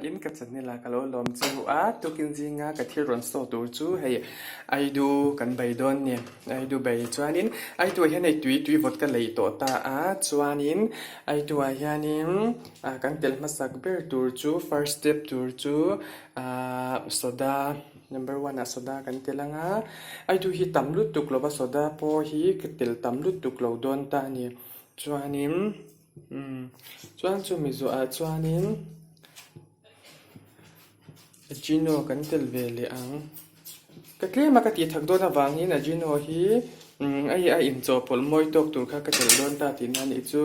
In ka channel ah ka lo lawm che u a, tukin zinga ka thil rawn saw tur chu hei Aidu kan bei dawn ni. Aidu bei chuanin Aidu ah hian hei tui tui vawt ka lei tawh ta a, chuanin Aidu ah hianin ah kan tel hmasak ber tur chu first step tur chu ah soda number one ah soda kan tel ang a, Aidu hi tam lutuk lova soda pawh hi ka tel tam lutuk lo dawn ta a ni. Chuanin. Umm chuan chumi zawhah chuanin Ajino kan tel ve leh ang. Ka tlem a ka tih thak dawn avangin Ajino hi umm a a inchawhpawlh mawi tawk tur kha ka tel dawn ta tihna a nih chu.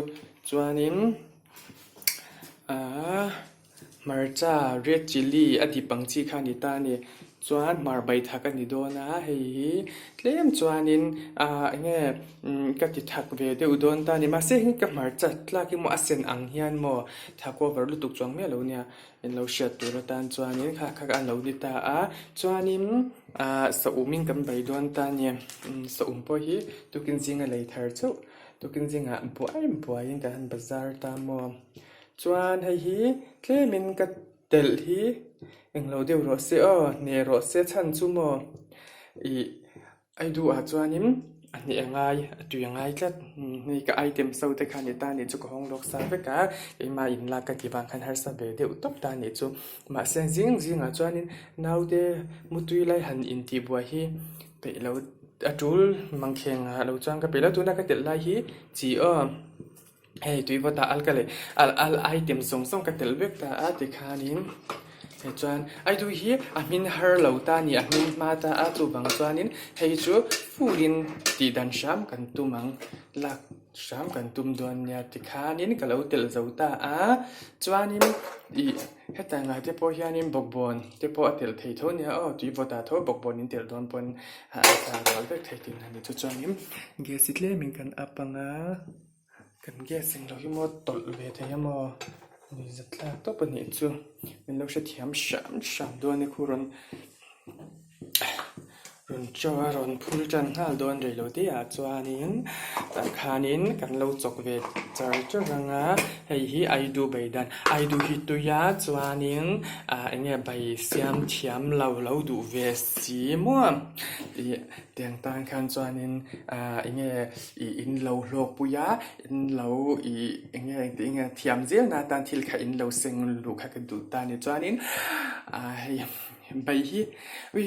Chuanin ahh. Hmarcha, red chilli, a dip ang chi kha a ni ta a ni. Chuan hmar bai thak a ni dawn a, hei hi tlem chuanin ah eng nge ka ti thak ve deuh dawn ta a ni. Mahse heng ka hmarcha tlak hi maw a sen ang hian maw thak over lutuk chuang miah lo nia in lo hriat tur atan chuanin kha kha a lo ni ta a. Chuanin ah saum in kan bai dawn ta a ni. Saum pawh hi tukin zinga lei thar chauh tukin zingah buai buaiin kan han bazar ta maw. Chuan hei hi tlemin ka telh hi englo deuh rawh se aw, hneh rawh se chhan chu maw ih Aidu ah chuanin a hneh a ngai a tui a ngai tlat hei ka item so te kha ni ta nih chu ka hawng lawk sa vek a keimah in lak ka ti vang khan harsa ve deuh tawp ta nih chu mahse zing zingah chuanin naute mutui lai han intih buai hi peih lo a tul mangkheng ah lo chuan ka peih lo tuna ka telh lai hi chi aw. Hei tui vawt ah al ka leh al al item zawng zawng ka telh vek ta a tikhanin hei chuan aidu hi a hmin har lo ta a ni a hmin hma ta a chuvang chuanin hei chu full in tih dan hram kan tum ang lak hram kan tum dawn nia tikhanin ka lo telh zo ta a chuanin ih hetah ngah te pawh hianin bawkbawn te pawh a telh thei tho nia aw tui vawt ah tho bawkbawn in telh dawn pawn a tla rual vek thei tihna a ni chu chuanin gas hi tlemin kan up ang a. Kan gas englo hi maw tawlh ve thei a maw nuihzat thlak tawp a nih chu min lo hrethiam hram hram dawn e khu rawn rawn chaw a rawn phul tan nghal dawn rei lo te ah chuanin tah khanin kan lo chawk ve char char ang a hei hi aidu bai dan aidu hi tui a chuanin ah eng nge bai siam thiam lo lo duh ve si maw ih tiang tan khan chuanin ah eng nge. Ih in lo hlawk pui a, in lo ih eng nge engti nge thiam zel na atan thil kha in lo seng luh kha ka duh ta a ni. Chuanin ah hei bai hi ui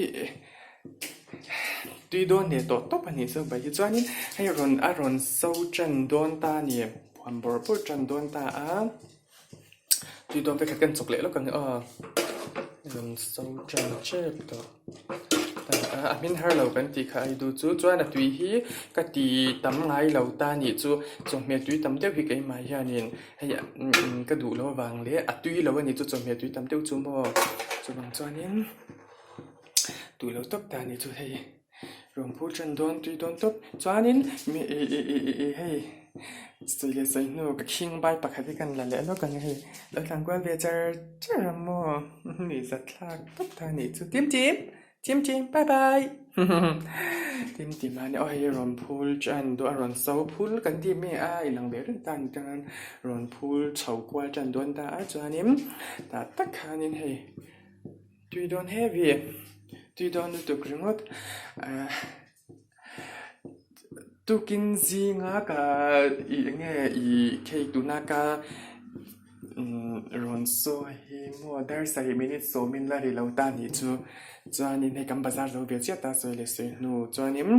tui dawn leh tawh tawp a nih chu bai hi. Chuanin hei rawn a rawn so tan dawn ta a ni, phuan bawrh bawrh tan dawn ta a. Tui dawn vek khat kan chawk leh lawk ang e aw rawn so tan tep tawh a hmin har lo kan tih kha a duh chu chuan a tui hi ka ti tam ngai lo ta nih chu chawhmeh tui tam deuh hi keimah hianin hei ka duh loh avang leh a tui lo a nih chu chawhmeh tui tam deuh chu maw chuvang chuanin duh lo tawp ta nih chu hei. Rawn phur ṭan dawn tui dawn tawp chuanin mi ih ih ih ih ih hei sawi leh sawi hnu ka khing bai pakhat hi kan la leh lawk ang hei lo tlan kual ve char char ang maw nuihzat thlak tawp ta anih chu tim tim tim tim bye bye tim tim a nia aw hei rawn phul ṭan dawn a rawn so phul kan tih mai a inang ve reng ta a ni tang rawn phul chho kual ṭan dawn ta a chuanin tah tak khanin hei. Tui dawn heavy tui dawn lutuk ringawt ahh tukin zinga ka ih eng nge ih cake tuna ka umm rawn sawi hi maw dar sarih minute sawmin la ri lo ta nih chu chuanin hei kan bazar zo ve chiah ta sawi leh sawi hnu chuanin.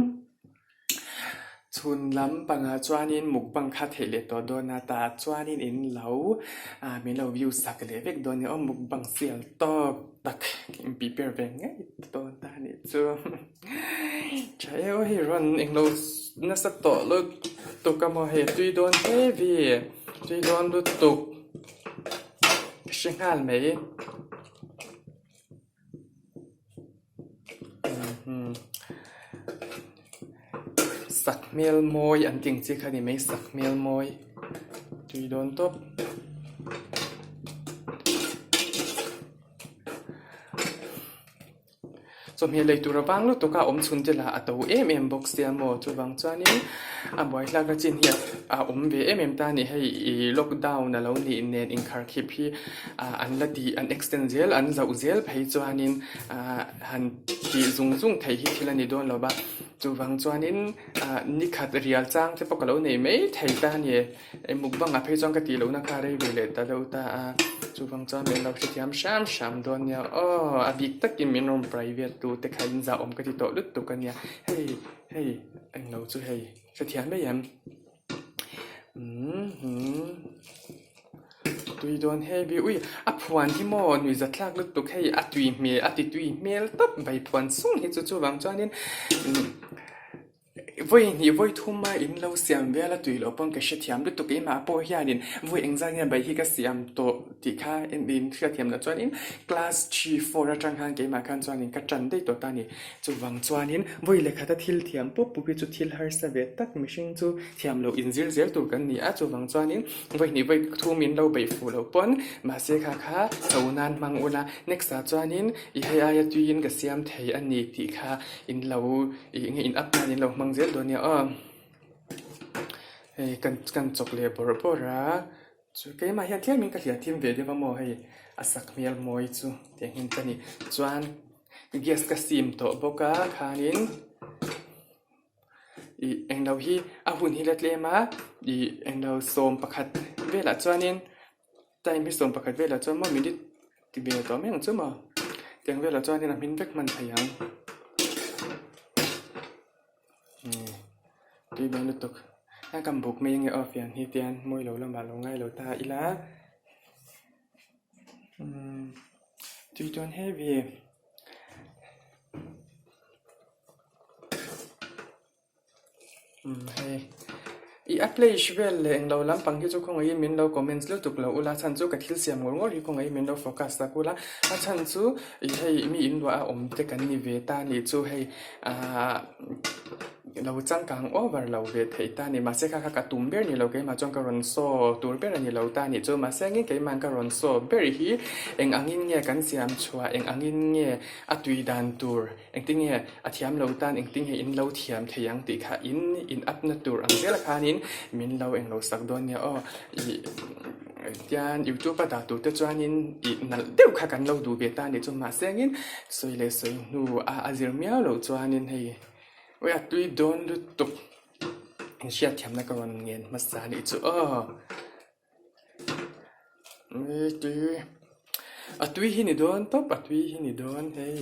Chhun lam pangah chuanin mukbang kha theih leh tawh dawn a tah chuanin in lo ah min lo view sak leh vek dawn a ni aw mukbang sial tawp tak in prepare ve ngei dawn ta a nih chu tha e aw hei rawn englo nasa tawh lutuk a maw hei tui dawn heavy tui dawn lutuk ka hre nghal mai. Sakhmel mawi an tih ang chi kha a ni mai sakhmel mawi tui dawn tawp. Chawhmeh lei tur a vang lutuk a awm chhun te lah a to em em bawk sia maw chuvang chuanin a buaithlak a chin hi a awm ve em em ta a ni hei ih lockdown a lo nih nen inkharkhip hi ah an la tih an extend zel an zauh zel phei chuanin ah han tih zung zung theih hi thil a ni dawn lo va chuvang chuanin ah nikhat rial chang te pawh ka lo nei mai thei ta a ni. Eng mukbang ah phei chuan ka tih lohna kha rei ve leh ta deuh ta a, chuvang chuan min lo hrethiam hram hram dawn nia aw, a bik takin min rawn private tu te kha in zahawm ka ti tawh lutuk a nia, hei hei englo chu hei hrethiam mai em? Umm hum tui dawn hei bi ui a phuan hi maw nuihza thlak lutuk hei a tui hmel a ti tui hmel tawp mai phuan sung hi chu chuvang chuanin umm. Vawi hnih vawi thum a in lo siam vel a tui loh pawn ka hrethiam lutuk keimah pawh hianin vawi engzat nge bai hi ka siam tawh tih kha in hriatthiam loh chuanin class 3 4 atang khan keimah khan chuanin ka tan daih tawh ta a ni. Chuvang chuanin vawi leh khata thil thiam pawp pawp hi chu thil harsa ve tak mihring chu thiam loh inzir zel tur kan ni a, chuvang chuanin vawi hnih vawi thum in lo beih fuh loh pawn mahse kha kha cho nan hmang ula next ah chuanin i hei aia tuiin ka siam thei a ni tih kha in lo Ih nge in up nan in lo hmang zel dawn nia aw hei kan kan chawk leh bawrh bawrh a chu keimah hian tlemin ka hliah thim ve deuh a maw hei a sak hmel mawi chu tiang hian ka ni chuan gas ka sim tawh bawk a khanin ih englo hi a hun hi la tlem a ih englo 11 velah chuanin time hi 11 velah chuan maw minute ti ve tawh mai ang chu maw tiang velah chuanin a hmin vek hman thei ang tui dawn lutuk a kan buk mai ange aw fian hi tian mawi lo lamah lo ngai lo ta ila umm tui dawn heavy. Umm hei ih a place vel leh englo lampang hi chu khawngaihin min lo comments lutuk lo ula chhan chu ka thil siam ngawr ngawr hi khawngaihin min lo focus tak ula a chhan chu ih hei mi in luah a awm te kan ni ve ta nih chu hei ahh lo changkang over lo ve theih ta a ni mahse kha kha ka tum ber ni lo keimah chuan ka rawn saw tur ber a ni lo ta nih chu mahse engin keimah ka rawn saw ber hi eng angin nge kan siam chhuah eng angin nge a tui dan tur. Engtinge a thiam lo tan engtinge in lo thiam thei ang tih kha in in up na tur ang zel khanin min lo englo sak dawn nia aw. Ih tian youtube a dah tur te chuanin ih nalh deuh kha kan lo duh ve ta anih chu mahse engin sawi leh sawi hnu a a zir miau loh chuanin hei awi a tui dawn lutuk inhriatthiamna ka rawn ngen hmasa anih chu aw. A tui hi ni dawn tawp a tui hi ni dawn hei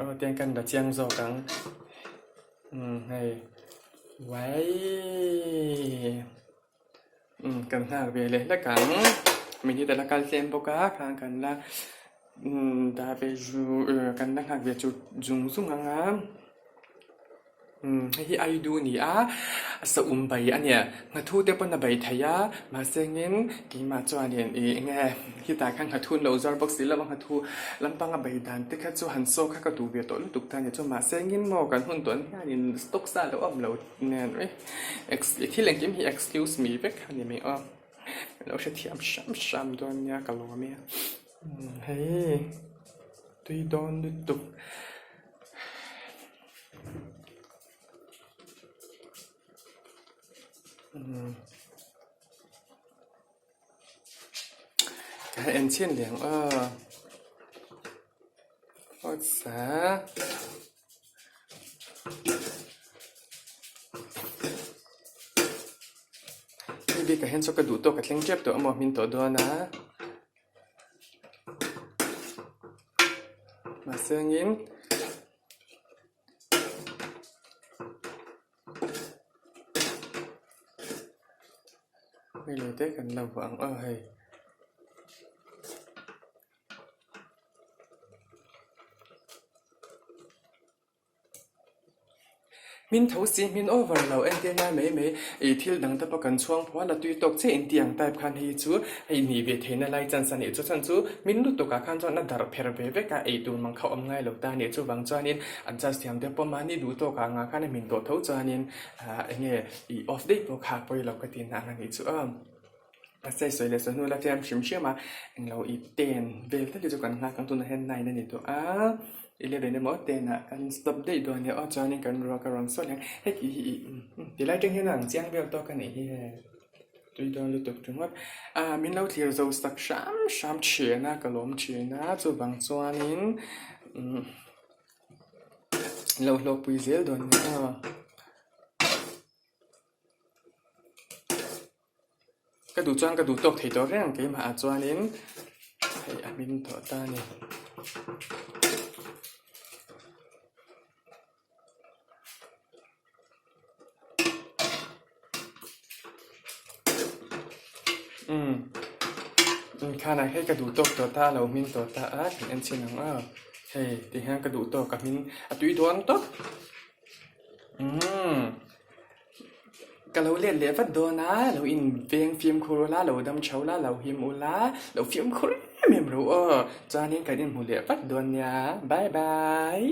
aw tiang kan la chiang zawk ang umm hei uai umm kan nghak ve leh hlek ang minute a la kal tlem bawk a khang kan la umm dah ve kan la nghak ve chu zung zung ang a. Umm hei hi Aidu a ni a, a saum bai a nia. Nghathu te pawn a bai thei a, mahse engin keimah chuanin ih enge khitah khan nghathu an lo zuar bawk si lo a, nghathu lampanga bai dan te kha chu han saw kha ka duh ve tawh lutuk ta a ni. Chu mahse engin maw kan hun tawn hianin stock sa lo awm lo nen thil engkim hi excuse me vek a ni mai aw. Ka lo hrethiam hram hram dawn nia ka lawm e. Hei tui dawn lutuk. Ka en chhin leh ang aw hawtsa hei bikah hian chu ka duh tawk ka thleng tep tawh emaw hmin tawh dawn a. Mahse angin hei lo te kan la vuah ang aw hei. Hmin tho si hmin over lo entir ngai mai mai ih thil dang te pawh kan chhuang phual a tui tawk chiah in tih ang type khan hei chu hei nih ve theihna lai chance a nih chu chhan chu hmin lutuk ah khan chuan a darh pher ve vek a ei tur mang kha awm ngai lo ta a nih chuvang chuanin adjust thiam te pawh mahni duh tawk ah ngah khan a hmin tawh tho chuanin ah eng nge ih off daih pawh kha a pawi lo ka tih na ang a nih chu aw. Mahse sawi leh sawi hnu la fiam hrim hrim a, englo i ten vel tal hi chu kan nghak ang tunah hian 9 a ni tawh a, 11 emaw 10 ah kan stop daih dawn nia aw chuanin kan ruak a rawn sawi ang heti hi ih tilai atang hian a ang chiang vel tawk a nih hi hei tui dawn lutuk ringawt a min lo thlir zo sak hram hram thin a ka lawm thin a chuvang chuanin umm lo hlawkpui zel dawn nia aw. Ka duh chuan ka duh tawk thei tawh reng keimah ah chuanin hei a hming tawh ta a ni. Umm umm khanah hei ka duh tawk tawh ta a lo hming tawh ta a kan en chhin ang aw hei tihian ka duh tawk a hming a tui dawn tawp umm. Ka lo let leh vat dawn a, lo in veng fimkhur ula, lo dam tha ula, lo him ula, lo fimkhur em em ro aw. Chuanin kan inhmu leh vat dawn nia, bye bye.